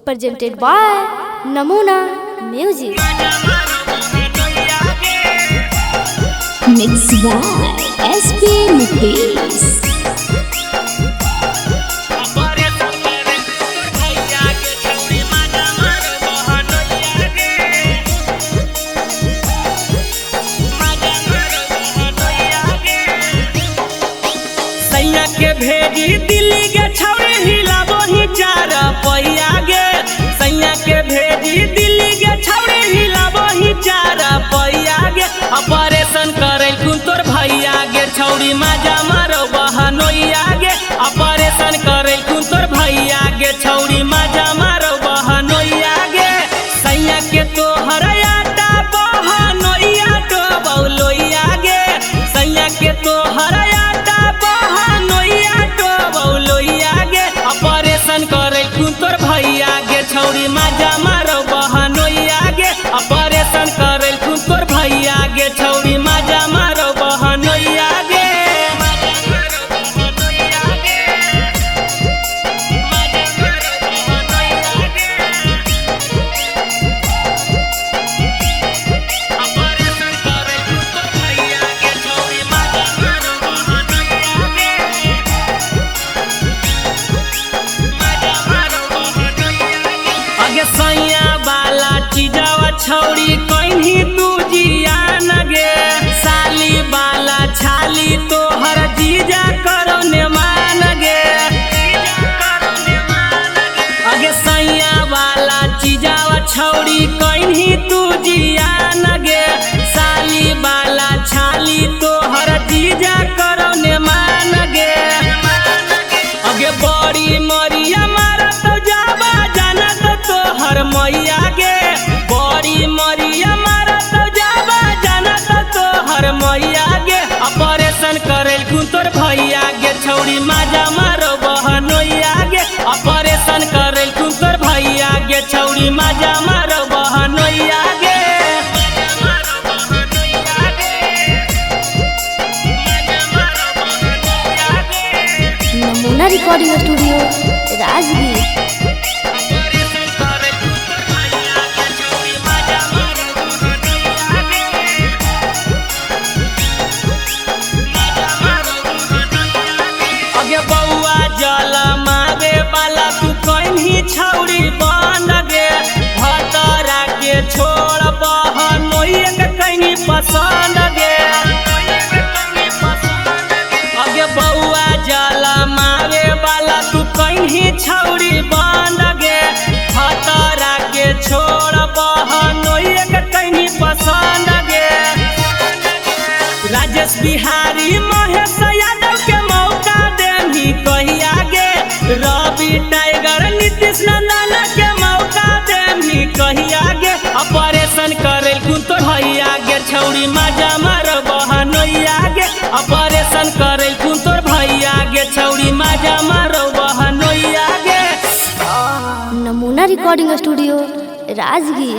Presented by Namuna Music. Mix by SP Nitesh. सैया के भेजी दिल्ली के छौरी हिलाबो ही चार पैया गे। सैया के भेजी दिल्ली के छौरी हिलाबो ही चार पैया गे। ऑपरेशन करे कुन तोर भैया गे, छौरी माजा मारो बहनोइया गे। ऑपरेशन करे कुन तोर भैया गे, छौरी माजा मारो बहनोइया गे। सैया के तोहर आटा बहनोइया तो बौलोइया गे। सैया के तोहर आटा बहनोइया तो बौलोइया गे। ऑपरेशन करे कुन तोर भैया गे, छौरी माजा मारो बहनोइया गे। ऑपरेशन करे कुन तोर भैया गे, छौरी माजा मारो बहनोइया गे। अगे सैया वाला चीजावा छौरी कहीं तू जिया न गे। साली वाला छाली तोहर जीजा करो ने मान गे। अगे सैया वाला चीजावा छौरी कहीं तू जिया न गे। साली वाला छाली तोहर जीजा करो ने मान गे। अगे बड़ी मरिया मारा तो जाबा जाना तो तोहर मैया गे। बड़ी मरिया मारा तो जाबा जाना तो तोहर मैया गे। ऑपरेशन करे कुन तोर भैया गे, छौरी माजा मारो बहनोइया गे। ऑपरेशन करे कुन तोर भैया गे, छौरी माजा मारो बहनोइया गे। नमूना रिकॉर्डिंग स्टूडियो राजगीर। अगे बौआ जल मागे वाला तू कहीं छौरी बन गे। भतरा के छोड़ बहनोइया के कहीं पसंद गे। अगे बौआ जल मागे वाला तू कहीं छौरी बन गे। भतरा के छोड़ बहनोइया के कहीं पसंद गे। राजेश बिहारी महेश यादव के मौका देनी कहिया गे। रवि टाइगर नीतीश नंदन के मौका देनी कहिया गे। ऑपरेशन करे कुन तोर भैया गे, छौरी माजा मारो बहनोइया गे। ऑपरेशन करे कुन तोर भैया गे, छौरी माजा मारो बहनोइया गे। नमूना रिकॉर्डिंग स्टूडियो राजगीर।